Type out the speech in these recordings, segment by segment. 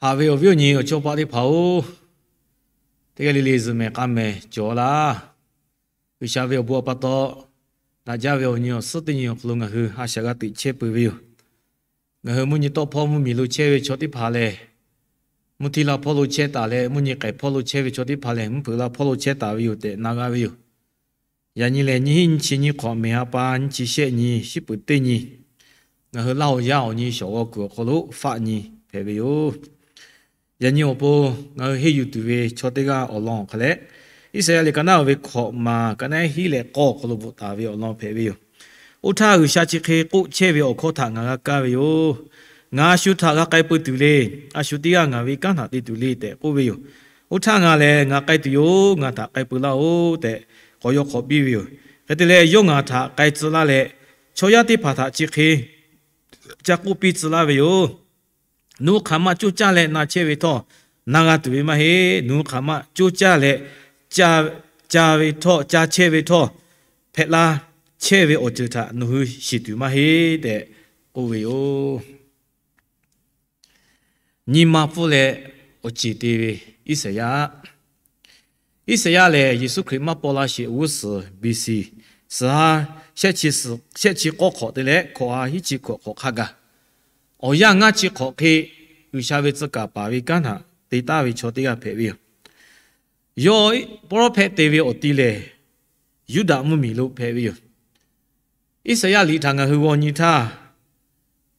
Haꞈ ve awˬ viˉ awˬ nyi awˬ chawˇ paˆ teˇ hpaˍ-oˬ, teˇ g'aˇ le le zuhꞈ mehˍ k'a mehˍ cawˬ laˇ. G'uiˬsha ve awˬ bon awˬ pa taw, daꞈ jaˇ ve awˬ nyi awˬ suhˉ teˇ nyi awˬ hk'aw lo ngaˬ hui a shaꞈ g'a teꞈ chehˇ peuˬ ve yoˬ. Ngaˬ hui mvuhˇ nyi tawˆ hpawˇ mvuhˇmiˬ lo chehˇ ve chaw teˇ hpaˍ lehˬ, mvuhˇ htiˇ la hpawˇ lo chehˇ taˍ leh, mvuhˇ nyi k'ehˬ hpawˇ lo chehˇ ve chaw teˇ hpaˍ lehˬ, mvuhˇ hpeuꞈ la hpawˇ lo chehˇ taˍ ve yoˬ tehꞈ na g'a ve yoˬ. Yaꞈ nyi lehˬ, nyiˇ hinˉ nyiˇ chi nyiˇ hk'awꞈ, mehˍ ha pa nyiˇ chi shehˆ nyi, shiˉ peuˍ teˇ nyi, ngaˬ hui Laˇ hoˍ yaˇ awˬ nyi shawˍ g'aw kuiˬ awˬ hk'aw lo faˆ nyi hpehꞈ ve yoˬ. Yaꞈ nyi awˬ pon ngaˬ hui henˇ yuˬ tuˬ ve chaw teˇ g'aˇ awˬ lawn awˬ hk'a leh, Iˉsaˍyaˆ liꞈ ka naˉ uiˍ ve hkawꞈ maˬ ka naˉ hiˉ leh k'awˇ awˬ hk'aw lo bvuhꞈ taˍ ve awˬ lawn hpehꞈ ve yoˬ. Oˇ htaˇ G'uiˬsha chi hk'e k'oˆ chehˇ ve awˬ hkawˇ htaꞈ ngaˬ g'a kaˇ ve yoˬ. Ngaˬ a shu htaꞈ g'a k'ai peuˬ tuˬ le. A shu teˇ g'aˇ ngaˬ ve kanˉ htaꞈ te tuˬ le tehꞈ k'oˆ ve yoˬ. Oˇ htaˇ ngaˬ lehˬ, ngaˬ k'ai tuˬ yoˬ. Ngaˬ htaꞈ k'ai peuˬ laˇ-oˬ tehꞈ k'awꞈ yawˇ hk'awꞈ piˇ ve yoˬ. Hk'e te leh, yawˇ ngaˬ htaꞈ k'ai tcuh laˇ leh, chaw yaˇ teˇ hpaˍ htaꞈ chi hk'e ca k'oˆ piˇ tcuh laˇ ve yoˬ. Nawˬ hui hk'aˬ ma coˇ caˇ leh na chehˇ ve htawˇ, na g'a tuˬ ve maˇ heˆ. Nawˬ hui hk'aˬ ma coˇ caˇ leh ca, ca ve htawˇ, ca chehˇ ve htawˇ, hpehꞈ la chehˇ ve awˬ ceuˬ htaꞈ nawˬ hui shiˍ tuˬ maˇ heˆ tehꞈ k'oˆ ve yoˬ. Nyi ma pfuhˇ leh awˬ ceˬ te ve Iˉsaˍyaˆ. Iˉsaˍyaˆ lehˬ, Yeˍsuˆ Hkriꞈ maˇ paw la sheˍ g'uˇ suhˍ B C suhˍ ha shehˆ chi k'awˇ hk'awꞈ te leh hkawꞈ ha hiˉ chi hkawꞈ hk'awꞈ hk'a gaˬ, awˬ yanˇ ngaˇ chi hk'awꞈ hk'e G'uiˬsha ve tcuh kaˍ paˍ ve kanˉ htaꞈ te taˍ ve chaw teˇ g'aˇ hpehꞈ ve yoˬ. Yawˇ prophet te ve awˬ ti lehˬ, Yuˇdaꞈ mvuhˇmiˬ lo hpehꞈ ve yoˬ. Iˉsaˍyaˆ liꞈ htaꞈ ngaˬ hui g'aw nyi htaˇ,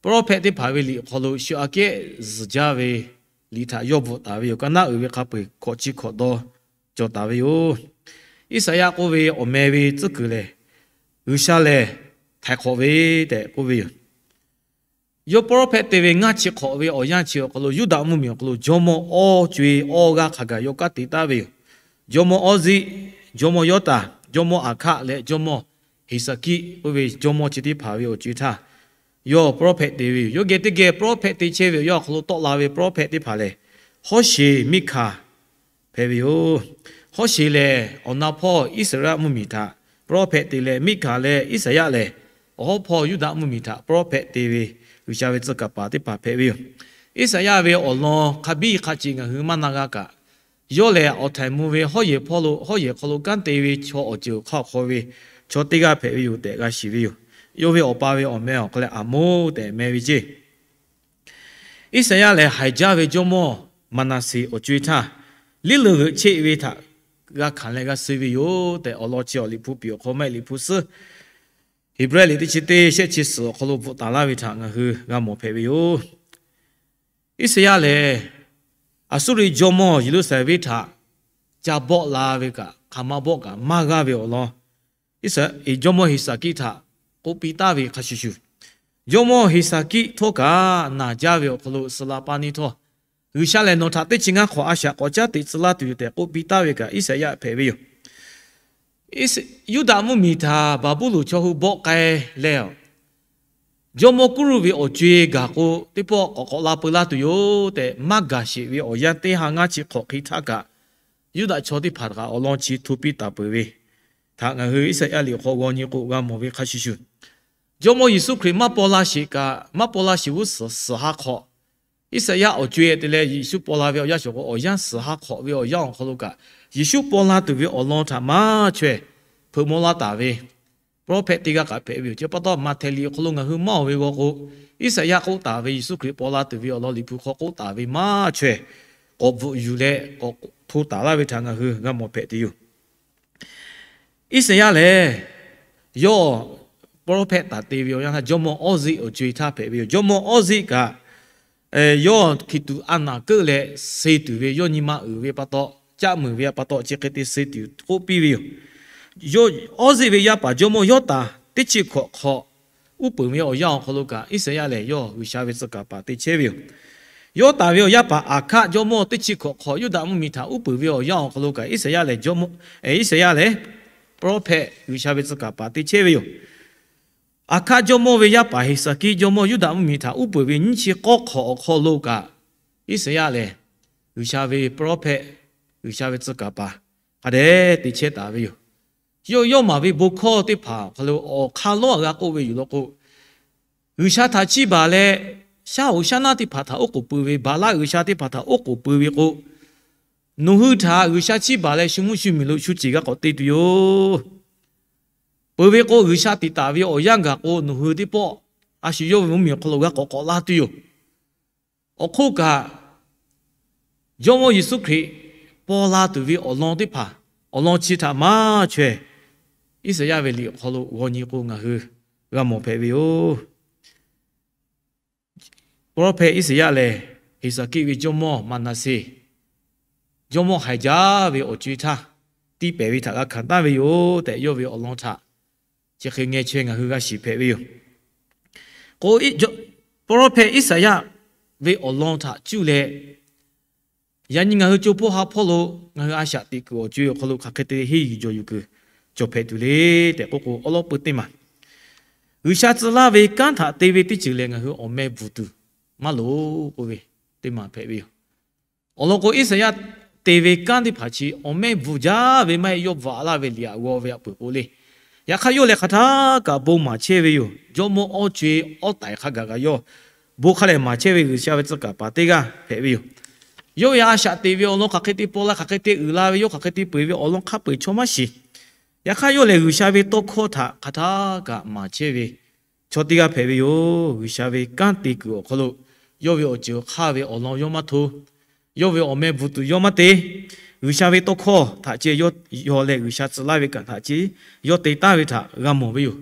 prophet teˇ hpaˍ ve liꞈ awˬ hk'aw lo shu aꞈ kehˉ zuhˬ jaˇ ve liꞈ htaꞈ yawˇ bvuhꞈ taˍ ve yoˬ. Ka naˉ uiˍ ve hk'a peu-eˬ hkawꞈ chi hkawꞈ dawˇ cawˬ taˍ ve yoˬ. Iˉsaˍyaˆ k'oˆ ve awˬ meh ve tcuhˉ kuiˬ lehˬ, G'uiˬsha lehˬ htaiˍ hk'awꞈ ve tehꞈ k'oˆ ve yoˬ. Yawˇ prophet te ve ngaˇ chi hk'awꞈ ve awˬ yanˇ chi awˬ hk'aw lo Yuˇdaꞈ mvuhˇmiˬ awˬ hk'aw lo jawˇmawˇ awˇ co-e awˇ g'aˇ hk'a gaˬ yawˇ kanˉ te taˍ ve yoˬ. Jawˇmawˇ Awˇziˆ, jawˇmawˇ Yawˇtaˍ, jawˇmawˇ Aˍhkaˆ leh jawˇmawˇ Heˍsaˍkiˆ k'oˆ ve jawˇmawˇ chi teˇ hpaˍ ve awˬ co-e htaˇ, yawˇ prophet te ve yoˬ. Yawˇ geh teˇ geh prophet te chehˇ ve awˬ yanˇ awˬ hk'aw lo tawˆ la ve prophet teˇ hpaˍ lehˬ, Hawˉsheˍ, Miˆhkaˍ hpehꞈ ve yoˬ. Hawˉsheˍ lehˬ, awˬ na hpawˇ Iˉsaˍreˍlaˆ mvuhˇmiˬ htaꞈ prophet te leh, Miˆhkaˍ leh Iˉsaˍyaˆ lehˬ, awˬ hawˉ hpawˇ Yuˇdaꞈ mvuhˇmiˬ htaꞈ prophet te ve G'uiˬsha ve tcuh kaˍ paˍ teˇ hpaˍ hpehꞈ ve yoˬ. Iˉsaˍyaˆ ve awˬ lawn hk'a biˇ hk'a ce ngaˬ hui maˇ na g'a kaꞈ, yawˇ lehˬ awˬ htaiˍ mvuh ve hawˉ yehˬ hpawˇ lo, hawˉ yehˬ hk'aw lo kanˉ te ve chaw awˬ ceuˬ awˬ hk'aˇ awˬ hk'aw ve chaw teˇ g'aˇ hpehꞈ ve yoˬ tehꞈ g'a shiˍ ve yoˬ. Yawˇ ve awˬ pa ve awˬ meh awˬ hk'aw leh Aˍmoˉ tehꞈ meh ve ceˇ. Iˉsaˍyaˆ lehˬ, haiˬ jaˇ ve jawˇmawˇ Maˍnaˍseˍ awˬ co-e htaˇ, liˇ leuˬ g'euꞈ cheˆ ve htaꞈ g'a hkanˍ leh g'a suh ve yoˬ tehꞈ, awˬ lawn chi awˬ Liꞈ hpu piˍ awˬ hk'aw maˇ heˆ, Liꞈ hpu suhˉ Heˍbrehˇ liꞈ teˇ chi teˇ shehˆ chi suhˍ awˬ hk'aw lo bvuhꞈ taˍ laˇ ve htaꞈ ngaˬ hui g'a mawˬ hpehꞈ ve yoˬ. Iˉsaˍyaˆ lehˬ, Aˍsuˇriˆ jawˇmawˇ Yeˍruˆsaˍlehnˍ venˇ htaꞈ ca bawˆ la ve kaꞈ, hk'aˬ ma bawˆ kaꞈ maˇ g'aˇ ve awˬ lawn, Iˉsaˍ, jawˇmawˇ Heˍsaˍkiˆ htaꞈ k'oˆ piˇ taˍ ve hk'a shuˍ shuˍ, jawˇmawˇ Heˍsaˍkiˆ htawˇ kaꞈ naˬ jaˇ ve awˬ hk'aw lo suh la paˇ neˇ htawˇ, G'uiˬsha lehˬ nawˬ htaꞈ teˇ chi ngaˇ hk'awꞈ a shaꞈ k'awꞈ caˉ teꞈ tcuh laˇ tuˬ yoˬ tehꞈ k'oˆ piˇ taˍ ve kaꞈ, Iˉsaˍyaˆ hpehꞈ ve yoˬ. Yuˇdaꞈ mvuhˇmiˬ htaꞈ Baˍbuˍlonˍ chaw hui bawˆ k'ai leh, jawˇmawˇ Kuˇruˆ ve awˬ co-e gaˬ k'o, teˇ pawˆ k'awꞈ k'awꞈ la peu laˇ tuˬ yoˬ tehꞈ maˇ gaˬ sheˍ ve awˬ yanˇ teˇ ha ngaˇ chi hk'awꞈ hk'e htaˇ kaꞈ, Yuˇdaꞈ chaw teˇ hpaˍ kaꞈ awˬ lawn chi hto piˇ taˍ peuˬ ve htaꞈ ngaˬ hui Iˉsaˍyaˆ liꞈ hk'aw g'aw nyi k'o g'a mawˬ ve hk'a shuˍ shuˍ, jawˇmawˇ Yeˍsuˆ Hkriꞈ maˇ paw la sheˍ kaꞈ, maˇ paw la sheˍ g'uˇ suhˍ suhˍ ha hk'awꞈ, Iˉsaˍyaˆ awˬ co-e te leh Yeˍsuˆ paw la ve awˬ yanˇ shawˍ k'o, awˬ yanˇ suhˍ ha hk'awꞈ ve awˬ yanˇ awˬ hk'aw lo kaꞈ, Yeˍsuˆ paw la tuˬ ve awˬ lawn htaꞈ maˇ chaweh hpeuꞈ maw laˇ taˍ ve prophet teˇ g'aˇ kaꞈ hpehꞈ ve yoˬ. Chi pa taw, Maꞈhtehˍ liꞈ awˬ hk'aw lo ngaˬ hui maˇ awˬ ve g'aw k'o, Iˉsaˍyaˆ k'oˆ taˍ ve Yeˍsuˆ Hkriꞈ paw la tuˬ ve awˬ lawn Liꞈ hpu hk'aw k'oˆ taˍ ve maˇ chaweh k'awꞈ bvuhꞈ yuˬ leh k'awꞈ hto taˍ laˇ ve htaꞈ ngaˬ hui g'a mawˬ hpehꞈ tuˬ yoˬ. Iˉsaˍyaˆ lehˬ, yawˇ prophet taˍ te ve awˬ yanˇ htaˇ jawˇmawˇ Awˇziˆ awˬ co-e htaˇ hpehꞈ ve yoˬ. Jawˇmawˇ Awˇziˆ kaꞈ, yawˇ hkiˬ tuꞈ a naˍ keuˆ leh suh tuˬ ve, yawˇ nyi ma uiˍ ve pa taw, caˆ muiˬ ve pa taw, chi hk'e te suh tuˬ k'oˆ piˇ ve yoˬ. Awˇziˆ ve yaˇ paˍ jawˇmawˇ Yawˇtaˍ teˇ chi hkawꞈ hk'awꞈ uˉ peunˍ ve awˬ yanˇ awˬ hk'aw lo kaꞈ, Iˉsaˍyaˆ lehˬ yawˇ G'uiˬsha ve tcuh kaˍ paˍ te chehˇ ve yoˬ. Yawˇtaˍ ve awˬ yaˇ paˍ Aˍhkaˆ jawˇmawˇ teˇ chi hkawꞈ hk'awꞈ Yuˇdaꞈ mvuhˇmiˬ htaꞈ uˉ peunˍ ve awˬ yanˇ awˬ hk'aw lo kaꞈ, Iˉsaˍyaˆ lehˬ jawˇmawˇ, Iˉsaˍyaˆ lehˬ prophet G'uiˬsha ve tcuh kaˍ paˍ te chehˇ ve yoˬ. Aˍhkaˆ jawˇmawˇ ve yaˇ paˍ Heˍsaˍkiˆ jawˇmawˇ Yuˇdaꞈ mvuhˇmiˬ htaꞈ uˉ peunˍ ve nyiˇ chi k'awˇ hk'awꞈ awˬ hk'aw lo kaꞈ, Iˉsaˍyaˆ lehˬ G'uiˬsha ve prophet, G'uiˬsha ve tcuh kaˍ paˍ hk'a dehꞈ te chehˇ taˍ ve yoˬ. Yawˇ yawˇ maˬ ve bon hkawˇ teˇ hpaˍ awˬ hk'aw lo awˬ hk'aˇ lonˉ aꞈ g'a k'oˆ ve yoˬ law k'o, G'uiˬsha htaꞈ chiˇ baˬ leh shaˉ hoꞈ shaˉ naˇ teˇ hpaˍ htaꞈ oˉ k'oˍ pui ve, Baˍlaˆ g'uiˬsha teˇ hpaˍ htaꞈ oˉ k'oˍ pui ve k'o, nawˬ hui htaꞈ G'uiˬsha chiˇ baˬ leh shu mvuhˇ shu miˬ lo shu ceˬ g'a k'awꞈ te tuˬ yoˬ. Peuˬ ve k'o, G'uiˬsha tiꞈ taˍ ve awˬ yanˇ gaˬ k'o, nawˬ hui teˇ pawˆ a shu yawˇ ve mvuhˇmiˬ awˬ hk'aw lo g'a k'awꞈ k'awꞈ la tuˬ yoˬ. Awˬ hk'oˆ kaꞈ, Jawˇmawˇ Yeˍsuˆ Hkriꞈ paw la tuˬ ve awˬ lawn teˇ hpaˍ, awˬ lawn chi htaꞈ maˇ chaweh, Iˉsaˍyaˆ ve liꞈ awˬ hk'aw lo g'aw nyi k'o, ngaˬ hui g'a mawˬ hpehꞈ ve yoˬ. Pawˇ rawˇ hpehˇ Iˉsaˍyaˆ lehˬ, Heˍsaˍkiˆ ve jawˇmawˇ Maˍnaˍseˍ jawˇmawˇ haiˬ jaˇ ve awˬ co-e htaˇ, tiˇ pehˍ ve htaꞈ g'a hkanˍ taˍ ve yoˬ tehꞈ, yawˇ ve awˬ lawn htaꞈ chi hk'e ngeh chaweh ngaˬ hui g'a shiˍ hpehꞈ ve yoˬ. K'o, pawˇ rawˇ hpehˇ Iˉsaˍyaˆ ve awˬ lawn htaꞈ cuˇ leh, yaꞈ nyi ngaˬ hui co hpawˇ ha hpawˇ lo ngaˬ hui a shaꞈ teꞈ kuiˬ awˬ co-e awˬ hk'aw lo hk'aˬ hk'e te henˇ yuˬ jawˬ yuˬ kuiˬ cawˬ hpehꞈ tuˬ le tehꞈ k'oˆ k'o, awˉ lawˉ peu teˇ maˬ G'uiˬsha tcuh laˇ ve kanˉ htaꞈ te ve teˇ ceuˬ lehˬ, ngaˬ hui awˬ meh bvuhˬ tuˬ maˇ loˍ k'oˆ ve teˇ maˬ hpehꞈ ve yoˬ. Awˬ lawn k'o, Iˉsaˍyaˆ te ve kanˉ teˇ hpaˍ chi awˬ meh bvuhˬ jaˇ ve maˇ heˆ, yawˇ bvuhꞈ laˇ ve liꞈ aꞈ g'aw ve aꞈ peuˬ k'o le. Yaꞈ hk'aˇ, yawˇ lehˬ hk'aˬ htaˇ kaꞈ bon maˍ chehˇ ve yoˬ. Jawˇmawˇ awˇ co-e awˉ taiˍ hk'a gaˬ kaꞈ yawˇ bon hk'a lehˬ maˍ chehˇ ve G'uiˬsha ve tcuh kaˍ paˍ teˇ g'aˇ hpehꞈ ve yoˬ. Yawˇ ve a shaꞈ teꞈ ve awˬ lawn hk'aˬ hk'e te paw la, hk'aˬ hk'e te uiˍ la ve, yawˇ hk'aˬ hk'e te peu eˬ ve awˬ lawn hk'a peu eˬ chaw maˇ shiˍ. Yaꞈ hk'aˇ, yawˇ lehˬ G'uiˬsha ve tawˇ hkawˇ htaꞈ hk'aˬ htaˇ kaꞈ maˍ chehˇ ve chaw teˇ g'aˇ hpehꞈ ve yoˬ. G'uiˬsha ve kanˉ te kuiˬ awˬ hk'aw lo yawˇ ve awˬ ceuˬ hk'aˇ ve awˬ lawn yawˇ maˇ hto. Yawˇ ve awˬ meh bvuhˬ tuˬ yawˇ maˇ te. G'uiˬsha ve tawˇ hkawˇ htaꞈ ceh yawˇ leh G'uiˬsha tcuh laˇ ve kanˉ htaꞈ ceh yawˇ te taˍ ve htaꞈ g'a mawˬ ve yoˬ.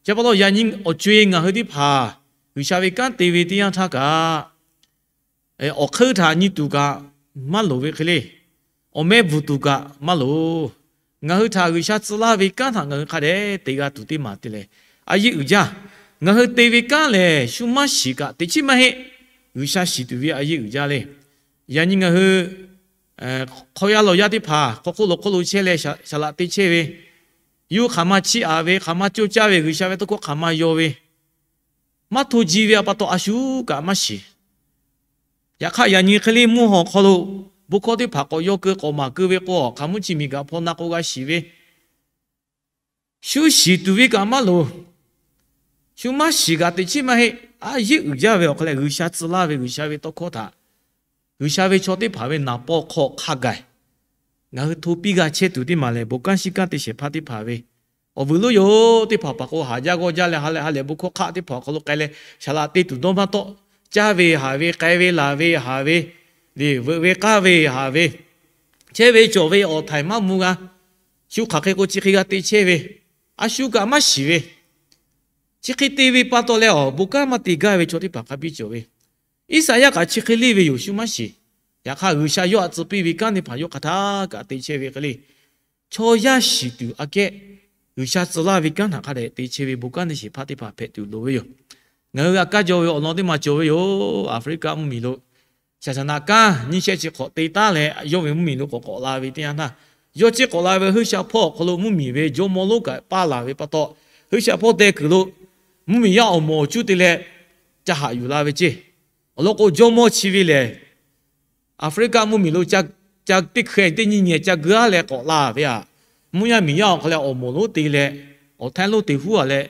Chi pa taw, yaꞈ nyi awˬ co-e ngaˬ hui teˇ hpaˍ G'uiˬsha ve kanˉ te ve teˇ yanˇ htaˇ kaꞈ, awˬ hk'eun htaꞈ nyi tuˬ kaꞈ maˇ loˍ ve hk'e le. Awˬ meh bvuhˬ tuˬ kaꞈ maˇ loˍ. Ngaˬ hui htaꞈ G'uiˬsha tcuh laˇ ve kanˉ htaꞈ ngaˬ hui hk'a dehꞈ te g'a tuˬ teˇ maˬ te leh, a yeˇ uiˍ jaˇ. Ngaˬ hui te ve kanˉ lehˬ, shu maˇ shiˍ kaꞈ teꞈ chiˉ maˇ heˆ. G'uiˬsha shiˍ tuˬ ve a yeˇ uiˍ jaˇ le. Yaꞈ nyi ngaˬ hui hk'aw yaˇ lawˬ yaˇ teˇ hpaˍ hk'aw hk'oˆ lo hk'oˆ lo chehˇ leh, saˍ laꞈ te chehˇ ve, yawˇ hk'aˬ ma chiˇ aꞈ ve, hk'aˬ ma coˇ caˇ ve, G'uiˬsha ve tawˇ hkawˇ hk'aˬ ma yaw ve, maˇ hto ji ve pa taw a shu kaꞈ maˇ shiˍ. Yaꞈ hk'aˇ, yaꞈ nyi hk'e le mvuhˇ hawˬ hk'aw lo bon hkawˇ teˇ hpaˍ k'awꞈ yaw keu k'awꞈ maˍ keu ve k'o, hk'aˬ mvuhˇ chi miˬ gaˬ hpaw na k'o g'a shiˍ ve, shu shiˍ tuˬ ve kaꞈ maˇ loˍ. Shu maˇ shiˍ kaꞈ teꞈ chiˉ maˇ heˆ. A yeˇ uiˍ jaˇ ve awˬ hk'aw leh, G'uiˬsha tcuh laˇ ve G'uiˬsha ve tawˇ hkawˇ htaꞈ, G'uiˬsha ve chaw teˇ hpaˍ ve naˍ paw hk'aw hk'a gaˬ ngaˬ hui hto piˇ g'a chehˇ tuˬ teˇ maˬ lehˬ, bon kanˉ shiˉ kanˉ te shehˍ hpaˇ teˇ hpaˍ ve awˬ vuiˬ loˉ yoˬ. Teˇ hpaˍ hpaˍ k'o, haˍ jaˇ g'awˇ jaˇ leh ha leh ha lehˬ bon hkawˇ hk'aˆ teˇ hpaˍ awˬ hk'aw lo k'ai leh, saˍ laꞈ te tuˬ dawˇ maˇ tawˆ. Caˇ ve haˍ ve, k'ai ve laˬ ve haˍ ve, liꞈ veuꞈ ve k'aˇ ve haˍ ve, chehˇ ve cawˬ ve awˬ htaiˍ maˇ mvuh g'a. Shu hk'aˬ hk'e k'o, chi hk'e g'a te chehˇ ve, a shu kaꞈ maˇ shiˍ ve, chi hk'e te ve pa taw leh, awˬ bon kanˉ maˇ te gaˇ ve chaw teˇ hpaˍ hk'a biˇ cawˬ ve. Iˉsaˍyaˆ kaꞈ chi hk'e leˇ ve yoˬ, shu maˇ shiˍ. Yaꞈ hk'aˇ, G'uiˬsha yawˇ htaꞈ tcuh piˇ ve kanˉ teˇ hpaˍ yawˇ hk'aˬ htaˇ kaꞈ te chehˇ ve hk'e le. Chaw yaˇ shiˍ tuˬ aꞈ kehˉ, G'uiˬsha tcuh laˇ ve kanˉ htaꞈ hk'a dehꞈ te chehˇ ve bon kanˉ te shehˍ hpaˇ teˇ hpaˍ hpehꞈ tuˬ loˍ ve yoˬ. Ngaˬ hui g'a kaˇ jaw ve awˬ lawn teˇ ma cawˬ ve yoˬ. Aˍfriˆkaˆ mvuhˇmiˬ lo shaˍ shaˍ naꞈ kanˉ nyiˇ shehˆ chi hk'awꞈ te taˉ leh, yawˇ ve mvuhˇmiˬ lo k'awꞈ k'awꞈ la ve teˇ yanˇ htaˇ, yawˇ chi k'awꞈ la ve Hui sha hpawˇ awˬ hk'aw lo mvuhˇmiˬ ve jawˇmawˇ lonˉ kaꞈ paˇ laˬ ve pa taw, Hui sha hpawˇ deh kuiˬ lo mvuhˇmiˬ yaˇ awˬ moˍ awˬ cuˇ te leh ca haꞈ yuˬ la ve ceˇ. Awˬ lawn k'o, jawˇmawˇ chi ve lehˬ, Aˍfriˆkaˆ mvuhˇmiˬ lo ca, ca teˇ hkeh teˇ nyiˇ nyi ca geu-a leh k'awꞈ la ve aꞈ, mvuhˇ yaˇ miˬ yaˇ awˬ hk'aw leh awˬ moˍ lonˉ te leh, awˬ htaiˇ lonˉ te huˉ-a leh,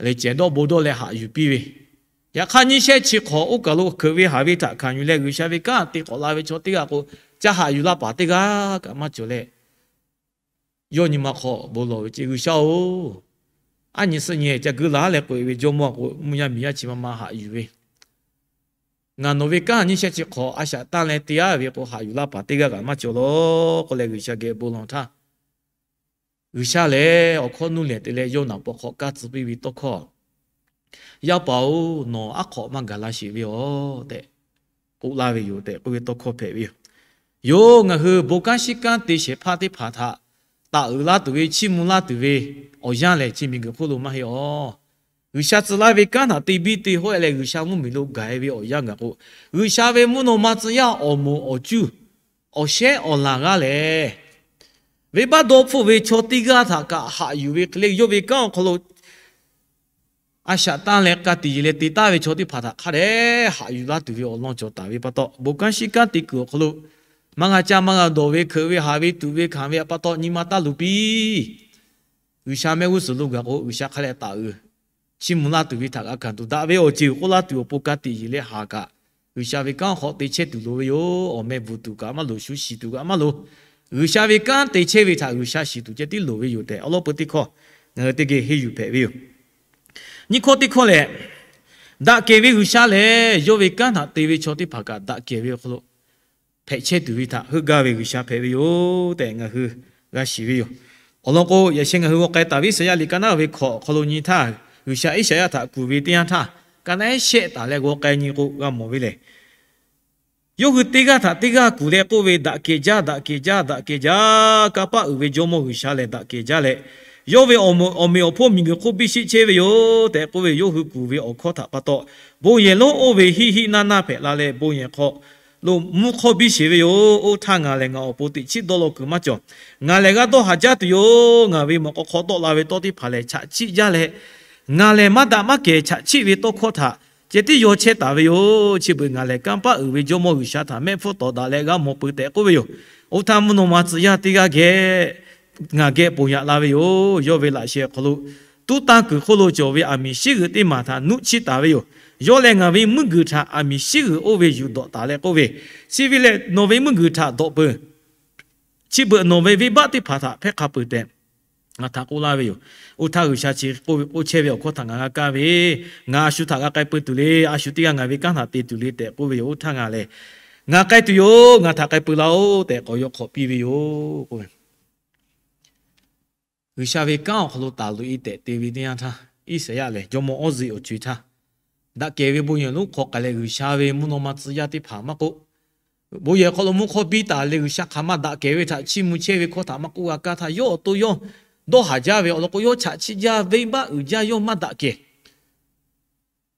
leh cehˬ dawˇ bon dawˇ leh haꞈ yuˬ piˇ ve. Yaꞈ hk'aˇ, nyiˇ shehˆ chi hk'awꞈ oˇ kaˬ lo hkeuꞈ ve haˍ ve htaꞈ hkanˍ yuˬ leh G'uiˬsha ve kanˉ te k'awꞈ la ve chaw teˇ g'aˇ k'o, ca haꞈ yuˬ la paˍ teˇ g'aˇ kaꞈ maˇ cawˬ leh, yawˇ nyi ma hk'aw bon lawˬ ve ceˇ, G'uiˬsha-oˬ, aˉ nyi suhˆ nyi ca geu laˬ leh k'oꞈ-e ve jawˇmawˇ k'o, mvuhˇ yaˇ miˬ yaˇ chi ma ma haꞈ yuˬ ve, ngaˬ nawˬ ve kanˉ nyiˇ shehˆ chi hk'awꞈ a shaꞈ tanˇ leh te-a ve k'o, haꞈ yuˬ la paˍ teˇ g'aˇ kaꞈ maˇ cawˬ lawˬ k'oˆ leh, G'uiˬsha geh bon lawˬ htaˇ, G'uiˬsha lehˬ awˬ hkawˇ nuˇ lehˬ te leh, yawˇ naˍ paw hk'aw kaˇ tcuh piˇ ve tawˇ hkawˇ, Yaˇ paˍ-oˬ, nawˬ aˉ hk'awꞈ maˇ gaˬ la sheˍ ve-oˬ tehꞈ k'oˆ laˇ ve yoˬ tehꞈ k'oˆ ve tawˇ hkawˇ hpehꞈ ve yoˬ. Yoˬ, ngaˬ hui bon kanˉ shiˉ kanˉ te shehˍ hpaˇ teˇ hpaˍ htaꞈ taˍ uiˍ laˇ tuˬ ve, chiˇ mvuh laˇ tuˬ ve awˬ yanˇ lehˬ, chi miˬguiˬ hk'oˆ lo maˇ heˆ-oˬ. G'uiˬsha tcuh laˇ ve kanˉ htaꞈ te biˇ te hawehˇ leh, G'uiˬsha mvuhˇmiˬ lo gaˬ-e ve awˬ yanˇ gaˬ k'o, G'uiˬsha ve mvuhˇ naw ma tcuh yaˇ awˬ moˍ awˬ cuˇ awˬ shehˉ awˬ laˬ g'aˇ lehˬ, venˇbaˆ dawˇ hpfuhˆ ve chaw teˇ g'aˇ htaꞈ kaꞈ haꞈ yuˬ ve hk'e le, yawˇ ve kanˉ awˬ hk'aw lo a shaꞈ tanˇ leh ka tiꞈ yeˬ leh te taˍ ve chaw teˇ hpaˍ htaꞈ hk'a dehꞈ haꞈ yuˬ laˇ tuˬ ve awˬ lawn cawˬ taˍ ve pa taw, bon kanˉ shiˉ kanˉ te kuiˬ awˬ hk'aw lo maˇ g'a caˇ maˇ g'a dawˬ ve, hkeuꞈ ve haˍ ve tuꞈ ve hkanˍ ve pa taw, nyi ma taˇ luˬ piˇ. G'uiˬsha mehˆ g'uˇ suhˍ lo gaˬ k'o, G'uiˬsha hk'a leh taˍ uiˍ chiˇ mvuh laˇ tuˬ ve htaꞈ g'a hkanˍ tuˬ, daꞈ ve awˬ ceuˬ k'oˆ laˇ tuˬ awˬ pon ka tiꞈ yeˬ leh haˍ kaꞈ, G'uiˬsha ve kanˉ hk'aw te chehˇ tuˬ loˍ ve yoˬ. Awˬ meh bvuhˬ tuˬ kaꞈ maˇ loˍ, shu shiˍ tuˬ kaꞈ maˇ loˍ. G'uiˬsha ve kanˉ te chehˇ ve htaꞈ G'uiˬsha shiˍ tuˬ ceh tiˉ loˍ ve yoˬ tehꞈ, awˬ lawn peu teˇ hkawˇ ngaˬ hui teˇ geh henˇ yuˬ hpehꞈ ve yoˬ. Nyiˇ hkawˇ teˇ hkawˇ lehˬ, daꞈ kehˬ ve G'uiˬsha lehˬ, yawˇ ve kanˉ htaꞈ te ve chaw teˇ hpaˍ kaꞈ daꞈ kehˬ ve awˬ hk'aw lo hpehꞈ chehˇ tuˬ ve htaꞈ heuˆ gaˇ ve G'uiˬsha hpehꞈ ve yoˬ tehꞈ ngaˬ hui g'a shiˍ ve yoˬ. Awˬ lawn k'o, yaꞈ sheh ngaˬ hui g'aw k'ai taˍ ve Iˉsaˍyaˆ liꞈ ka naˉ ve hkawꞈ awˬ hk'aw lo nyi htaˇ, G'uiˬsha Iˉsaˍyaˆ htaꞈ kuˬ ve teˇ yanˇ htaˇ, ka naˉ shehˆ taˍ leh g'aw k'ai nyi k'o g'a mawˬ ve lehˬ, yawˇ hui teˇ g'aˇ htaꞈ teˇ g'aˇ kuˬ leh k'oˆ ve, Daꞈ kehˬ jaˇ, daꞈ kehˬ jaˇ, daꞈ kehˬ jaˇ. Kanˇ paˆ uiˍ ve Jawˇmawˇ G'uiˬsha lehˬ daꞈ kehˬ jaˇ leh, yawˇ ve awˬ meꞈ awˬ hponˇ miˬguiˬ hk'oˆ biˇ sheˆ chehˇ ve yoˬ tehꞈ k'oˆ ve, yawˇ hui kuˬ ve awˬ hkawˇ htaꞈ pa taw, bon yehˬ lonˉ oˇ ve hiˆ hiˆ naˇ naˇ hpehꞈ la leh, bon yehˬ hk'aw lo mvuhˇ hk'awˇ biˇ sheˍ ve yoˬ. Oˇ htaˇ ngaˬ lehˬ ngaˬ awˬ pon teꞈ chiˉ dawˇ law kuiˬ maˇ cawˬ. Ngaˬ lehˬ g'aˇ dawˇ haˍ jaˇ tuˬ yoˬ. Ngaˬ ve mawꞈ k'aw hk'aw dawˆ la ve tawˇ teˇ hpaˍ lehˬ chaꞈ chiˆ jaˇ leh, ngaˬ lehˬ maˇ daꞈ maˇ kehˬ chaꞈ chiˆ ve tawˇ hkawˇ htaꞈ ceh tiˉ yaw chehˇ taˍ ve yoˬ. Chi beuꞈ ngaˬ lehˬ kanˇ paˆ uiˍ ve Jawˇmawˇ G'uiˬsha htaꞈ mehˆ hpfuhˇ tawˍ daꞈ leh g'a mawˬ peuˬ tehꞈ k'oˆ ve yoˬ. Oˇ htaˇ mvuhˇ naw ma tcuh yaˇ teˇ g'aˇ geh ngaˬ geh ponˬ yaꞈ la ve yoˬ. Yawˇ ve laꞈ sheh awˬ hk'aw lo tuˉ tanˇ kuiˬ hk'oˆ lo cawˬ ve aˬ miˍ shiˉ g'uiˬ teˇ maˬ htaꞈ nuˆ chiˇ taˍ ve yoˬ. Yawˇ lehˬ ngaˬ ve meuˇ guiˬ htaꞈ aˬ miˍ shiˉ g'uiˬ oˇ ve yuˬ dawꞈ taˍ leh k'oˆ ve, Chi ve lehˬ nawˬ ve meuˇ guiˬ htaꞈ dawꞈ peuˬ. Chi beuꞈ nawˬ ve venˇbaˆ teˇ hpaˍ htaꞈ hpehˇ hk'a peuˬ tehꞈ ngaˬ htaꞈ k'oˆ laˇ ve yoˬ. Oˇ htaˇ G'uiˬsha chi k'oˆ ve k'oˆ chehˇ ve awˬ hkawˇ htaꞈ ngaˬ g'a kaˇ ve, Ngaˬ a shu htaꞈ g'a k'ai peuˬ tuˬ le. A shu teˇ g'aˇ ngaˬ ve kanˉ htaꞈ te tuˬ le tehꞈ k'oˆ ve yoˬ. Oˇ htaˇ ngaˬ lehˬ, Ngaˬ k'ai tuˬ yoˬ. Ngaˬ htaꞈ k'ai peuˬ laˇ-oˆ tehꞈ k'awꞈ yaw hk'awꞈ piˇ ve yoˬ k'oˆ ve. G'uiˬsha ve kanˉ awˬ hk'aw lo taˍ loꞈ-e tehꞈ te ve teˇ yanˇ htaˇ, Iˉsaˍyaˆ lehˬ jawˇmawˇ Awˇziˆ awˬ co-e htaˇ, daꞈ kehˬ ve bon yehˬ lonˉ hk'aw k'ai leh G'uiˬsha ve mvuhˇ naw ma tcuh yaˇ teˇ hpaˍ maˇ k'oˆ, bon yehˬ hk'aw lo mvuhˇ hk'awˇ biˇ taˍ leh G'uiˬsha hk'aˬ ma daꞈ kehˬ ve htaꞈ chiˇ mvuh chehˇ ve hkawˇ htaꞈ maˇ k'oˆ g'a kaˇ htaˇ, yawˇ awˬ to yawˇ dawˇ haˍ jaˇ ve awˬ lawn k'o, yawˇ chaꞈ chiˆ jaˇ, venˇbaˆ uiˍ jaˇ, yawˇ maˇ daꞈ kehˬ.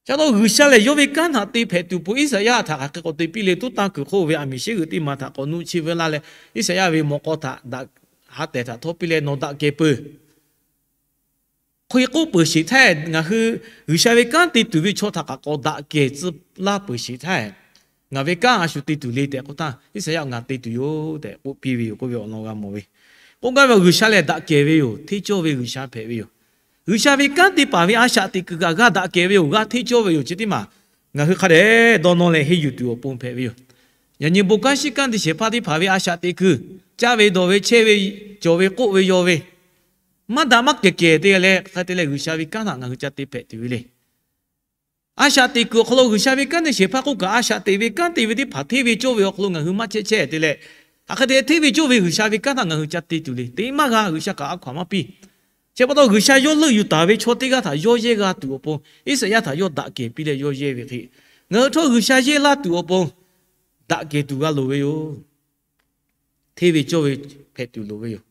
Ca taw G'uiˬsha lehˬ yawˇ ve kanˉ htaꞈ te hpehꞈ tuˬ pon Iˉsaˍyaˆ htaꞈ hk'aˬ hk'e k'awꞈ te piˇ le. Tuˉ tanˇ kuiˬ hk'oˆ ve aˬ miˍ shiˉ g'uiˬ teˇ maˬ htaꞈ k'awꞈ nuˆ chiˇ veu laˇ leh, Iˉsaˍyaˆ ve mawꞈ k'aw htaꞈ daꞈ ha tehˬ htaꞈ htawˇ piˇ leh, Nawˬ daꞈ kehˬ peuˬ. Hk'e k'oˆ peuˬ sheˍ htaˇ, ngaˬ hui G'uiˬsha ve kanˉ te tuˬ ve chaw htaꞈ kaꞈ k'awꞈ daꞈ kehˬ tcuh laˇ peuˬ sheˍ htaˇ, ngaˬ ve kanˉ a shu te tuˬ le tehꞈ k'oˆ htaˇ, Iˉsaˍyaˆ, Ngaˬ te tuˬ yoˬ tehꞈ k'oˆ piˇ ve yoˬ k'oˆ ve awˬ lawn g'a mawˬ ve. K'oˆ gaˇ ve, G'uiˬsha lehˬ daꞈ kehˬ ve yoˬ. Hteˇ cawˇ ve G'uiˬsha hpehꞈ ve yoˬ. G'uiˬsha ve kanˉ te paˍ ve a shaꞈ teꞈ kuiˬ kaꞈ g'a daꞈ kehˬ ve yoˬ, g'a hteˇ cawˇ ve yoˬ. Chi teˇ maˬ ngaˬ hui hk'a dehꞈ dawˇ nawˇ leh henˇ yuˬ tuˬ awˬ pon hpehꞈ ve yoˬ. Yaꞈ nyi bon kanˉ shiˉ kanˉ te shehˍ hpaˇ teˇ hpaˍ ve a shaꞈ teꞈ kuiˬ, caˇ ve dawˬ ve chehˇ ve cawˬ ve k'oˆ ve yaw ve, maˇ daꞈ maˇ kehˬ kehˬ te leh hk'a te leh G'uiˬsha ve kanˉ htaꞈ ngaˬ hui ca te hpehꞈ tuˬ ve le. A shaꞈ teꞈ kuiˬ awˬ hk'aw lo G'uiˬsha ve kanˉ te shehˍ hpaˇ k'oˆ kaꞈ, a shaꞈ teꞈ ve kanˉ te ve teˇ hpaˍ hteˇ ve cawˇ ve awˬ hk'aw lo ngaˬ hui maˇ chehˇ chehˇ te leh, hk'aˬ hk'e te hteˇ ve cawˇ ve G'uiˬsha ve kanˉ htaꞈ ngaˬ hui ca te tuˬ le. Te maˇ g'a. G'uiˬsha kaꞈ a hkaw aˬ maˇ piˇ. Chi pa taw G'uiˬsha yawˇ leuˆ yuˬ taˍ ve chaw teˇ g'aˇ htaꞈ yawˇ yehˇ g'a tuˬ awˬ pon, Iˉsaˍyaˆ htaꞈ yawˇ daꞈ kehˬ piˇ leh yawˇ yehˇ ve hk'e, ngaˬ hui htawˇ G'uiˬsha yehˇ laˇ tuˬ awˬ pon daꞈ kehˬ tuˬ g'a loˍ ve yoˬ. Hteˇ ve cawˇ ve hpehꞈ tuˬ loˍ ve yoˬ.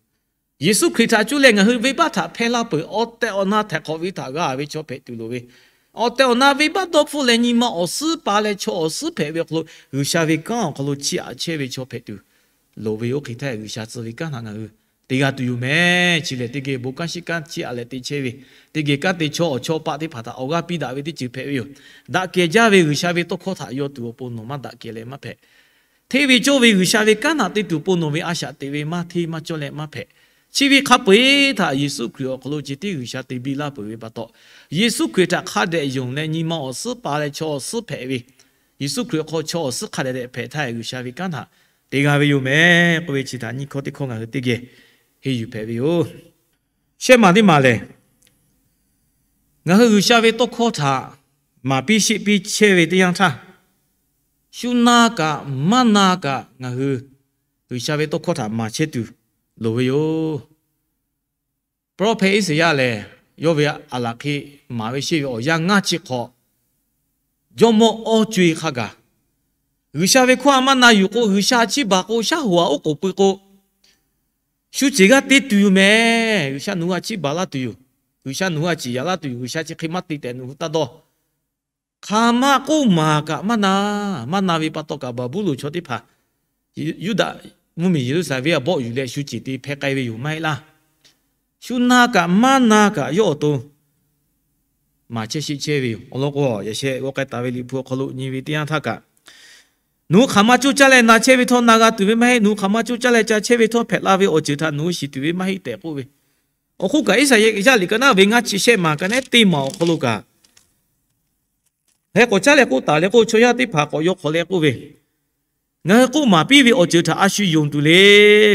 Yeˍsuˆ Hkriꞈ htaꞈ cuˇ leh ngaˬ hui venˇbaˆ htaꞈ hpehˇ laˇ peuˬ. Awˬ tehˬ awˬ na htaiˍ hk'awꞈ ve htaꞈ g'a ve chaw hpehꞈ tuˬ loˍ ve, awˬ tehˬ awˬ na venˇbaˆ dawˇ hpfuhˆ leh nyi ma awˬ suhˉ pa leh chaw awˬ suhˉ hpehꞈ ve awˬ hk'aw lo G'uiˬsha ve kanˉ awˬ hk'aw lo chiˇ aꞈ chehˇ ve chaw hpehꞈ tuˬ loˍ ve yoˬ. Hk'e htaˇ G'uiˬsha tcuh ve kanˉ htaꞈ ngaˬ hui te g'a tuˬ yoˬ mehˍ. Chi lehˬ teˇ geh bon kanˉ shiˉ kanˉ chiˇ aꞈ leh te chehˇ ve, teˇ geh kanˉ te chaw awˬ chawˇ paˆ teˇ hpaˍ htaꞈ awˬ g'aˇ piˇ daꞈ ve teˇ ceuˬ hpehꞈ ve yoˬ. Daꞈ kehˬ jaˇ ve G'uiˬsha ve tawˇ hkawˇ htaꞈ yaw tuˬ awˬ pon nawˬ maˇ daꞈ kehˬ leh maˇ hpehꞈ. Hteˇ ve cawˇ ve G'uiˬsha ve kanˉ htaꞈ te tuˬ pon nawˬ ve a shaꞈ teꞈ ve maˇ hteˇ maˇ cawˇ leh maˇ hpehꞈ. Chi ve hk'a peu-eˬ htaꞈ Yeˍsuˆ Hkriꞈ awˬ hk'aw lo ceh tiˉ G'uiˬsha te biˇ laˇ peuˬ ve pa taw, Yeˍsuˆ Hkriꞈ htaꞈ hk'a dehꞈ yonˍ leh nyi ma awˬ suhˉ pa leh chaw awˬ suhˉ hpehꞈ ve, Yeˍsuˆ Hkriꞈ awˬ hk'aw chaw awˬ suhˉ hk'a dehꞈ dehꞈ hpehꞈ htaˇ, G'uiˬsha ve kanˉ htaꞈ te g'a ve yoˬ mehˍ k'oˆ ve chi htaꞈ nyiˇ hkawˇ teˇ hkawˇ ngaˬ hui teˇ geh henˇ yuˬ hpehꞈ ve yoˬ. Shehˆ maˬ teˇ maˬ lehˬ, ngaˬ hui G'uiˬsha ve tawˇ hkawˇ htaꞈ maˍ piˇ sheˆ piˇ chehˇ ve teˇ yanˇ htaˇ, shu na kaꞈ maˇ na kaꞈ ngaˬ hui G'uiˬsha ve tawˇ hkawˇ htaꞈ maˍ chehˇ tuˬ loˍ ve yoˬ. Pawˇ hpehˇ Iˉsaˍyaˆ lehˬ, yawˇ ve aˬ laˬ hk'e maˍ ve sheˆ ve awˬ yanˇ ngaˇ chi hk'awꞈ, jawˇmawˇ awˇ co-e hk'a gaˬ, G'uiˬsha ve hkawˇ a maˇ na yuˬ k'o, G'uiˬsha chiˇ baˬ k'o, shaˉ hoꞈ aꞈ oˉ k'oˍ pui k'o, shu ceˬ g'aˇ te tuˬ yoˬ mehˍ. G'uiˬsha nawˬ hui a chiˇ baˬ laˇ tuˬ yoˬ. G'uiˬsha nawˬ hui a ciˍ yaꞈ laˇ tuˬ yoˬ. G'uiˬsha chi hk'e maˇ te tehꞈ nawˬ hui taˇ dawˇ. Hk'aˬ ma k'oˆ maˍ kaꞈ maˇ na. Maˇ na ve pa taw kaꞈ, Baˍbuˍlonˍ chaw teˇ hpaˍ Yuˇdaꞈ mvuhˇmiˬ Yeˍruˆsaˍlehnˍ venˇ a bawˆ yuˬ leh shu ceˬ te hpehˇ k'ai ve yoˬ maˇ heˆ laˇ. Shu na kaꞈ maˇ na kaꞈ yawˇ awˬ to maˍ chehˇ sheˆ chehˇ ve yoˬ. Awˬ lawn k'o, yaꞈ sheh g'aw k'ai taˍ ve Liꞈ hpu awˬ hk'aw lo nyi ve teˇ yanˇ htaˇ kaꞈ, nawˬ hui hk'aˬ ma coˇ caˇ leh na chehˇ ve htawˇ na g'a tuˬ ve maˇ heˆ. Nawˬ hui hk'aˬ ma coˇ caˇ leh ca chehˇ ve htawˇ hpehꞈ la ve awˬ ceuˬ htaꞈ nawˬ hui shiˍ tuˬ ve maˇ heˆ tehꞈ k'oˆ ve. Awˬ hk'oˆ kaꞈ, Iˉsaˍyaˆ liꞈ ka naˉ ve ngaˇ chi shehˆ maˬ ka nehˉ teˇ maˬ awˬ hk'aw lo kaꞈ, hk'e k'awꞈ caˉ leh k'oˆ taˍ leh k'o, chaw yaˇ teˇ hpaˍ k'awꞈ yaw hk'awꞈ leh k'oˆ ve, Ngaˬ hui k'oˆ maˍ piˇ ve awˬ ceuˬ htaꞈ a shu yonˍ tuˬ le.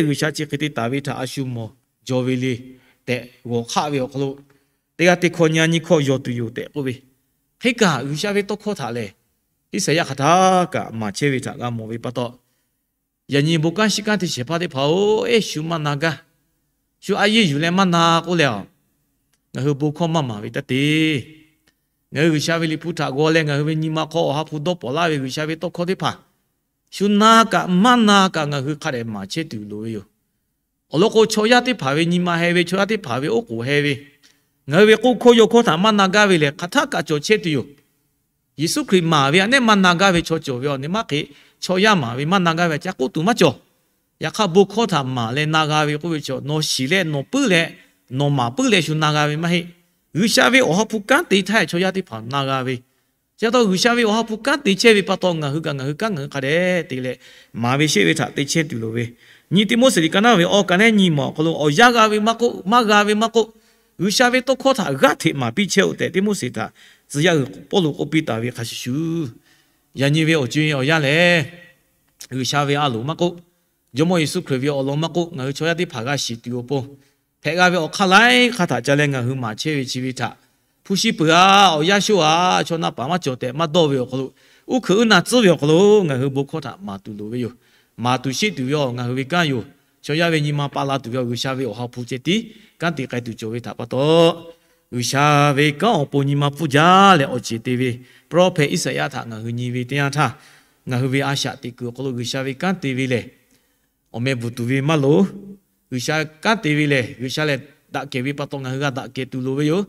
G'uiˬsha chi hk'e te taˍ ve htaꞈ a shu mawˬ jaw ve le tehꞈ g'awˬ hk'aˆ ve awˬ hk'aw lo, teˇ g'aˇ teˇ hkawˇ nyi nyi hkawˇ yonˍ tuˬ yoˬ tehꞈ k'oˆ ve. Hk'e kaꞈ, G'uiˬsha ve tawˇ hkawˇ htaꞈ lehˬ, Iˉsaˍyaˆ hk'aˬ htaˇ kaꞈ maˍ chehˇ ve htaꞈ g'a mawˬ ve pa taw, yaꞈ nyi bon kanˉ shiˉ kanˉ teˇ shehˍ hpaˇ teˇ hpaˍ-oˬ, eˉ, shu maˇ na gaˇ. Shu a yeˇ yuˬ leh maˇ na k'oˆ leh, ngaˬ hui bon hkawˇ maˇ maˍ ve taˇ te. Ngaˬ hui G'uiˬsha ve Liꞈ hpu htaꞈ g'aw leh ngaˬ hui ve nyi ma hk'aw Awˬ ha hpu dawˇ pawnˍ laˇ ve G'uiˬsha ve tawˇ hkawˇ teˇ hpaˍ, shu na kaꞈ maˇ na kaꞈ ngaˬ hui hk'a dehꞈ maˍ chehˇ tuˬ loˍ ve yoˬ. Awˬ lawn k'o, chaw yaˇ teˇ hpaˍ ve nyi ma heh ve, chaw yaˇ teˇ hpaˍ ve oˉ k'oˍ heh ve, ngaˬ hui ve k'oˆ hkawˇ yaw hkawˇ htaꞈ maˇ na gaˇ ve lehˬ, hk'aˬ htaˇ kaꞈ cawˬ chehˇ tuˬ yoˬ. Yeˍsuˆ Hkriꞈ maˍ ve a nehˉ maˇ na gaˇ ve chaw cawˬ ve awˬ ne maˇ hk'e, chaw yaˇ maˍ ve maˇ na gaˇ ve a caˇ k'oˆ tuˬ maˇ cawˬ. Yaꞈ hk'aˇ, bon hkawˇ htaꞈ maˍ leh na g'a ve k'oˆ ve chaw, nawˬ shiˍ leh nawˬ puiˉ leh nawˬ maˍ puiˉ leh shu na g'a ve maˇ heˆ. G'uiˬsha ve Awˬ ha hpu kanˉ te htaˇ chaw yaˇ teˇ hpaˍ na g'a ve, chi pa taw G'uiˬsha ve Awˬ ha hpu kanˉ te chehˇ ve pa taw, ngaˬ hui kaꞈ ngaˬ hui kanˉ ngaˬ hui hk'a dehꞈ te leh maˍ ve sheˆ ve htaꞈ te chehˇ tuˬ loˍ ve. Nyi Tiˆmoˉseˍ liꞈ ka naˉ ve awˬ ka nehˉ nyi maˬ awˬ hk'aw lo, awˬ yanˇ g'a ve maˇ k'oˆ, maˇ g'a ve maˇ k'oˆ, G'uiˬsha ve tawˇ hkawˇ htaꞈ g'aˇ hteꞈ maˍ piˇ chehˇ-oˆ tehꞈ Tiˆmoˉseˍ htaꞈ tcuh yaˇ uiˍ Pawˇluꞈ k'oˆ piˇ taˍ ve hk'a shuˍ shuˍ, yaꞈ nyi ve awˬ co-e awˬ yanˇ lehˬ, G'uiˬsha ve a loˍ maˇ k'oˆ, Jawˇmawˇ Yeˍsuˆ Hkriꞈ ve awˬ lawn maˇ k'oˆ, ngaˬ hui chaw yaˇ teˇ hpaˍ g'a shiˍ tuˬ awˬ pon hpehꞈ g'a ve awˬ hk'aˇ laiˉ hk'aˇ htaꞈ ca leh ngaˬ hui maˍ chehˇ ve chi ve htaꞈ hpu shi peuˬ-a, awˬ yaˇ sho-a, chaw naˇ paˍ maˇ cawˬ tehꞈ maˇ dawˇ ve awˬ hk'aw lo, uˉ hkeuꞈ uˉ na tcuhˉ ve awˬ hk'aw lo ngaˬ hui bon hkawˇ htaꞈ maˍ tuˬ loˍ ve yoˬ. Maˍ tuˬ sheˆ tuˬ ve awˬ ngaˬ hui ve kanˉ yoˬ. Chaw yaˇ ve nyi ma pa la tuˬ ve awˬ G'uiˬsha ve Awˬ ha hpu ceh tiˉ kanˉ te k'ai tuˬ cawˬ ve htaꞈ pa taw, G'uiˬsha ve kanˉ awˬ pon nyi ma pfuhˇ jaˇ leh awˬ ceˬ te ve prophet Iˉsaˍyaˆ htaꞈ ngaˬ hui nyi ve teˇ yanˇ htaˇ, ngaˬ hui ve a shaꞈ teꞈ kuiˬ awˬ hk'aw lo G'uiˬsha ve kanˉ te ve lehˬ, awˬ meh bvuhˬ tuˬ ve maˇ loˍ. G'uiˬsha kanˉ te ve lehˬ, G'uiˬsha lehˬ daꞈ kehˬ ve pa taw ngaˬ hui g'a daꞈ kehˬ tuˬ loˍ ve yoˬ.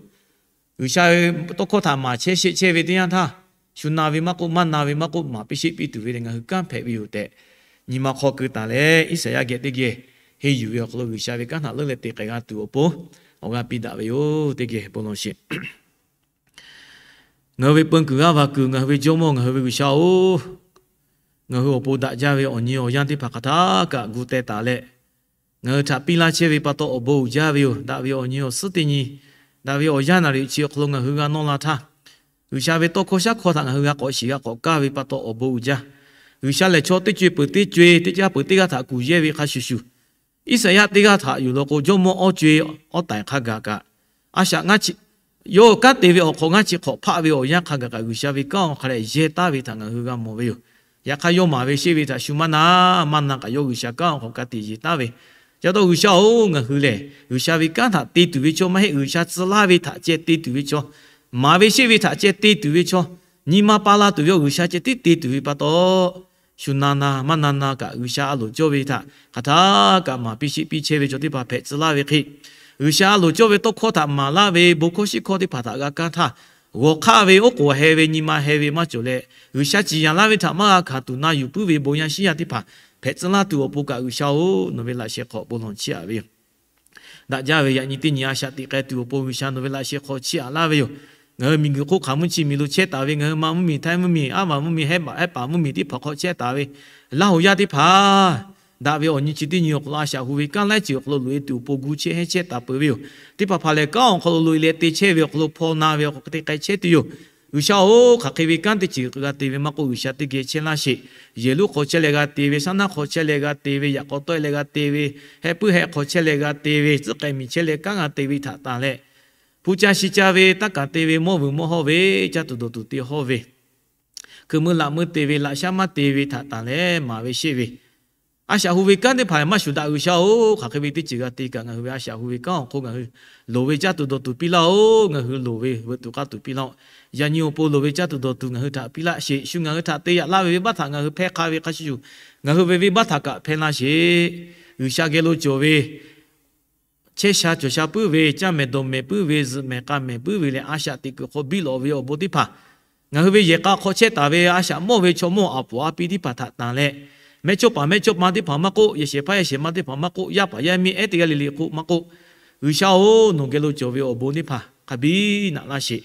G'uiˬsha ve tawˇ hkawˇ htaꞈ maˍ chehˇ sheˆ chehˇ ve teˇ yanˇ htaˇ, shu na ve maˇ k'oˆ, maˇ na ve maˇ k'oˆ, maˍ piˇ sheˆ piˇ tuˬ ve lehˬ ngaˬ hui kanˉ hpehꞈ ve yoˬ tehꞈ, nyi ma hk'aw keu taˍ leh Iˉsaˍyaˆ geh teˇ geh henˇ yuˬ ve awˬ hk'aw lo G'uiˬsha ve kanˉ htaꞈ leuˉ leh te k'ai g'a tuˬ awˬ pon awˬ g'aˇ piˇ daꞈ ve yoˬ. Teˇ geh bon lawˬ sheˍ. Ngaˬ hui ve peun kuiˬ g'aˇ va kuiˬ, ngaˬ hui ve Jawˇmawˇ, ngaˬ hui ve G'uiˬsha-oˬ, ngaˬ hui awˬ pon daꞈ jaˇ ve awˬ nyi awˬ yanˇ teˇ hpaˍ hk'aˬ htaˇ kaꞈ gu teh taˍ leh, ngaˬ hui htaꞈ piˇ laˇ chehˇ ve pa taw awˬ bon uiˍ jaˇ ve yoˬ. Daꞈ ve awˬ nyi awˬ suhˉ teˇ nyi, daꞈ ve awˬ yanˇ naˍriˍ chi awˬ hk'aw lo ngaˬ hui g'a nawˇ la htaˇ, G'uiˬsha ve tawˇ hkawˇ shaˉ hkawˇ htaꞈ ngaˬ hui g'a k'awꞈ shiˍ g'a k'awꞈ kaˇ ve pa taw awˬ bon uiˍ jaˇ. G'uiˬsha lehˬ chaw teˇ co-e peuˬ teˇ co-e, teˇ caˇ peuˬ teˇ g'aˇ htaꞈ kuˬ yehˇ ve hk'a shuˍ shuˍ, Iˉsaˍyaˆ teˇ g'aˇ htaꞈ yuˬ law k'o, Jawˇmawˇ awˇ co-e awˇ taiˍ hk'a gaˬ kaꞈ, a shaꞈ ngaˇ chi, yawˇ kanˉ te ve awˬ hk'aw ngaˇ chi hk'awꞈ hpaˆ ve awˬ yanˇ hk'a gaˬ kaꞈ G'uiˬsha ve kanˉ awˬ hk'a leh yehˇ taˍ ve htaꞈ ngaˬ hui g'a mawˬ ve yoˬ. Yaꞈ hk'aˇ, yawˇ maˍ ve sheˆ ve htaꞈ shu maˇ na, maˇ na kaꞈ yawˇ G'uiˬsha kanˉ awˬ hk'aw ka tiꞈ yeˬ taˍ ve. Ca taw G'uiˬsha-oˬ, ngaˬ hui lehˬ G'uiˬsha ve kanˉ htaꞈ te tuˬ ve chaw maˇ heˆ, G'uiˬsha tcuh laˇ ve htaꞈ ceh te tuˬ ve chaw, maˍ ve sheˆ ve htaꞈ ceh te tuˬ ve chaw, nyi ma pa la tuˬ ve awˬ G'uiˬsha ceh tiˉ te tuˬ ve pa taw, shu na na maˇ na na kaꞈ G'uiˬsha a loˍ cawˇ ve htaꞈ hk'aˬ htaˇ kaꞈ maˍ piˇ sheˆ piˇ chehˇ ve chaw teˇ hpaˍ hpehꞈ tcuh laˇ ve hk'e, G'uiˬsha a loˍ cawˇ ve tawˇ hkawˇ htaꞈ maˍ laˇ ve bon hkawˇ shiˉ hkawˇ teˇ hpaˍ htaꞈ g'a kanˇ htaˇ, g'awˬ hk'aˆ ve oˉ k'oˍ heh ve nyi ma heh ve maˇ cawˬ leh, G'uiˬsha ciˍ yanˍ laˇ ve htaꞈ maˇ g'a hkanˍ tuˬ na yuˬ puiˉ ve bon yaˇ shiˉ yaˇ teˇ hpaˍ hpehꞈ tcuh laˇ tuˬ awˬ pon kaꞈ G'uiˬsha-oˬ, nawˬ ve laꞈ sheh hk'aw bon lawˬ chiˇ aꞈ ve yoˬ. Daꞈ jaˇ ve yaꞈ nyi teˇ nyi a shaꞈ teꞈ k'ai tuˬ awˬ pon G'uiˬsha nawˬ ve laꞈ sheh hk'aw chiˇ aꞈ laˇ ve yoˬ. Ngaˬ hui miˬguiˬ hk'oˆ hk'aˬ mvuhˇ chi miˬ lo chehˇ taˍ ve, ngaˬ hui Manˇ mvuhˇmiˬ, Htaiˇ mvuhˇmiˬ, Aˉ vaˬ mvuhˇmiˬ, Hehˉ paˍ mvuhˇmiˬ teˇ hpaˍ hk'aw chehˇ taˍ ve, Laˇ hoꞈ yaˇ teˇ hpaˍ, daꞈ ve awˬ nyi chi teˇ nyi awˬ hk'aw lo a shaꞈ hu ve kanˉ laiˉ ceuˬ awˬ hk'aw lo loꞈ-e tuˬ awˬ pon gu chehˇ hehnˇ chehˇ taˍ peuˬ ve yoˬ. Teˇ hpaˍ hpaˍ lehˬ, kanˉ awˬ hk'aw lo loꞈ-e leh te chehˇ ve awˬ hk'aw lo hpaw na ve awˬ hk'aw lo te k'ai chehˇ tuˬ yoˬ. G'uiˬsha-oˬ, hk'aˬ hk'e ve kanˉ teˇ ceuˬ g'a te ve maˇ k'oˆ, G'uiˬsha teˇ geh chehˇ laˇ sheˍ. Yehˬ lonˉ hk'aw chehˇ leh g'a te ve, shaˉ naˆ hk'aw chehˇ leh g'a te ve, yaꞈ k'aw tawˆ-e leh g'a te ve, heh puiˉ heh hk'aw chehˇ leh g'a te ve, tcuhˉ k'ai miˬ chehˇ leh kanˉ g'a te ve htaꞈ tanˬ leh, hpu ca shi ca ve, taˇ kaˍ te ve, mawˇ vuiˬ mawˇ hawˇ ve, caˇ tuˬ dawˬ tuˬ te hawˇ ve, hkui mui laꞈ mui te ve, laꞈ shaˉ maˇ te ve htaꞈ tanˬ leh maˍ ve sheˆ ve, a shaꞈ hu ve kanˉ teˇ hpaˍ maˇ shuˍ daꞈ. G'uiˬsha-oˬ, hk'aˬ hk'e ve teˇ ceuˬ g'a te kaꞈ ngaˬ hui ve a shaꞈ hu ve kanˉ awˬ hk'oˆ ngaˬ hui loˍ ve caˇ tuˬ dawˬ tuˬ piˇ laˇ-oˆ. Ngaˬ hui loˍ ve veuꞈ tuˬ k'aˇ tuˬ piˇ laˇ-oˆ. Yaꞈ nyi awˬ pon loˍ ve caˇ tuˬ dawˬ tuˬ ngaˬ hui htaꞈ piˇ laˇ sheˍ. Shu ngaˬ hui htaꞈ te yaꞈ laˇ ve venˇbaˆ htaꞈ ngaˬ hui hpehˇ hk'a ve hk'a shuˍ shuˍ, ngaˬ hui ve venˇbaˆ htaꞈ kaꞈ hpehˇ laˇ sheˍ. G'uiˬsha geh lo cawˬ ve chehˇ sha cawˬ sha puiˉ ve, caˇ mehˍ dawˬ mehˍ puiˉ ve, zuhꞈ mehˍ k'a mehˍ puiˉ ve leh a shaꞈ teꞈ kuiˬ hk'aw biˇ lawꞈ ve awˬ bon teˇ hpaˍ, ngaˬ hui ve yehˬ k'a hk'aw chehˇ taˍ ve a shaꞈ mawˇ ve chaw mawˇ aˬ poˍ a pi teˇ hpaˍ htaꞈ tanˬ leh, mehˇchawˇ paˍ mehˇchawˇ ma teˇ hpaˍ maˇ k'oˆ, yehˬ shehˍ hpaˇ yehˬ shehˍ ma teˇ hpaˍ maˇ k'oˆ, yaˇ paˍ yaˇ miˇ ehˉ teˇ g'aˇ le le hk'oˆ maˇ k'oˆ, G'uiˬsha-oˬ, nawˬ geh lo cawˬ ve awˬ bon teˇ hpaˍ hk'a biˇ naꞈ laˇ sheˍ.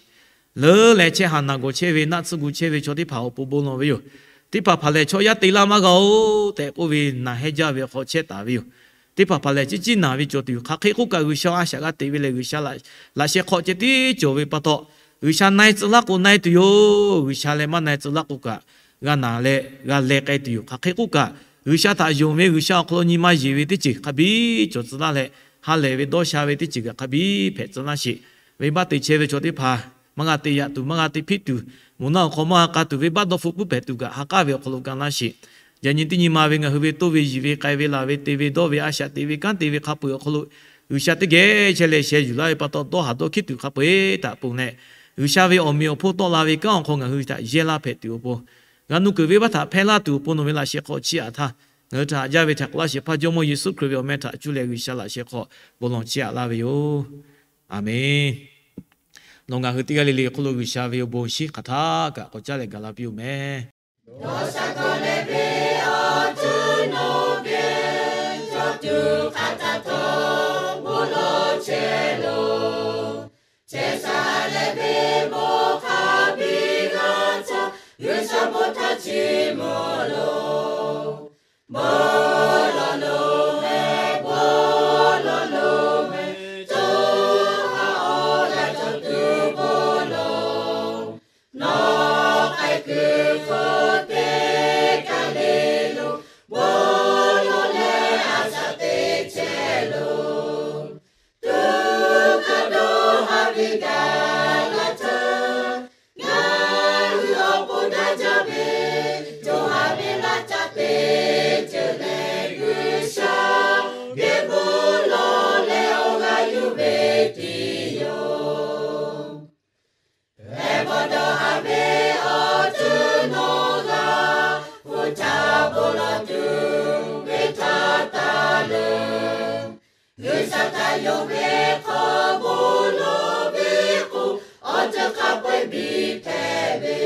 Leuˉ leh chehˇ ha naˬ gawˬ chehˇ ve, naˆ tsuhˇ gu chehˇ ve chaw teˇ hpaˍ awˬ pon bon lawˬ ve yoˬ. Teˇ hpaˍ hpaˍ lehˬ, chaw yaˇ te laˇ maˇ g'a-oˬ tehꞈ k'oˆ ve naˬ hehnˇ jaˇ ve awˬ hk'aw chehˇ taˍ ve yoˬ. teˇ hpaˍ hpaˍ lehˬ, ciˉ ciˉ naˬ ve cawˬ tuˬ yoˬ. Hk'aˬ hk'e k'oˆ kaꞈ, G'uiˬsha a shaꞈ g'a te ve lehˬ, G'uiˬsha laꞈ, laꞈ sheh hk'aw ceh tiˉ cawˬ ve pa taw, G'uiˬsha na-e tcuh laˇ k'o na-e tuˬ yoˬ. G'uiˬsha leh maˇ na-e tcuh laˇ k'o kaꞈ, g'a naˬ leh g'a leh k'ai tuˬ yoˬ. Hk'aˬ hk'e k'oˆ kaꞈ, G'uiˬsha htaꞈ yonˍ ve, G'uiˬsha awˬ hk'aw lo nyi ma yeˬ ve teˇ ceuˬ hk'a biˇ cawˬ tcuh laˇ leh, ha lehˬ ve dawˇ sha ve teˇ ceuˬ kaꞈ hk'a biˇ hpehꞈ tcuh laˇ sheˍ. Venˇbaˆ te chehˇ ve chaw teˇ hpaˍ, maˇ g'a te yaꞈ tuˬ, maˇ g'a te hpiˆ tuˬ, moˬ naˆ awˬ hk'aw maˇ g'a k'a tuˬ, venˇbaˆ dawˇ hpfuhˆ puiˉ hpehꞈ tuˬ kaꞈ ha k'aˉ ve awˬ hk'aw lo ga laˇ sheˍ. Yaꞈ nyi teˇ nyi ma ve ngaˬ hui ve toˇ ve yiˬ ve k'ai ve laˬ ve te ve dawˇ ve a shaꞈ te ve kanˉ te ve hk'a peu-eˬ awˬ hk'aw lo, G'uiˬsha teˇ geh chehˇ leh sheh yuˬ laˇ ve pa taw, dawˇ haˍ dawˇ hkiˉ tuˬ hk'a peu-eˬ htaꞈ ponˬ leh, G'uiˬsha ve awˬ meꞈ awˬ hponˇ tawˆ la ve kanˉ awˬ hk'aw ngaˬ hui htaꞈ yehˇ laˇ hpehꞈ tuˬ awˬ pon, g'a nuˇ keunˍ venˇbaˆ htaꞈ hpehˇ laˇ tuˬ awˬ pon nawˬ ve laꞈ sheh hk'aw chiˇ aꞈ htaˇ, ngaˬ hui htaꞈ haꞈ jaˇ ve htaꞈ k'awꞈ laˇ sheˍ hpaˇ Jawˇmawˇ Yeˍsuˆ Hkriꞈ ve awˬ meh htaꞈ cuˇ leh G'uiˬsha laꞈ sheh hk'aw bon lawˬ chiˇ aꞈ laˇ ve yoˬ. Aˬmenˍ. Nawˬ ngaˬ hui teˇ g'aˇ le le hk'oˆ lo G'uiˬsha ve awˬ bon shinˉ hk'aˬ htaˇ kaꞈ k'awꞈ caˉ leh gaˬ la piˇ-oˬ meh. Dawˇ sha gaw leh ve awˬ ceuˬ nawˬ geh cawˬ tuˬ hk'a htaˇ htawˇ bon lawˬ chehˇ loˬ. Chehˇ sha leh ve bon hk'a biˇ g'a caˇ, G'uiˬsha bon htaˇ chiˇ mvuh loˬ. Bon lawˬ loˬ meh, bon lawˬ loˬ meh, co ha awˬ g'a cawˬ tuˬ bon lawˬ. Nawˬ k'ai kuiˬ hk'oˆ teˇ kaˬ le lo, bon lawˬ leh a shaꞈ teꞈ chehˇ loˬ. Tuꞈ hk'aˇ dawˇ haˍ ve gaˬ la caˇ, ngaˬ hui awˬ pon daˇ jaˇ ve, co ha ve laˇ caꞈ teˇ ceuˬ lehˬ, G'uiˬsha geh bon lawˬ leh awˬ g'a yuˬ ve tiˉ yoˬ. Heh bawˇ dawˇ haˍ ve awˬ ceuˬ nawˬ g'a hpu htaꞈ bon lawˬ tuˬ ve htaꞈ taˍ leuˬ. G'uiˬsha htaꞈ yonˍ ve hk'aw bon lawˬ ve k'o, awˬ ceuˬ hk'a peu-eˬ biˇ hpehꞈ ve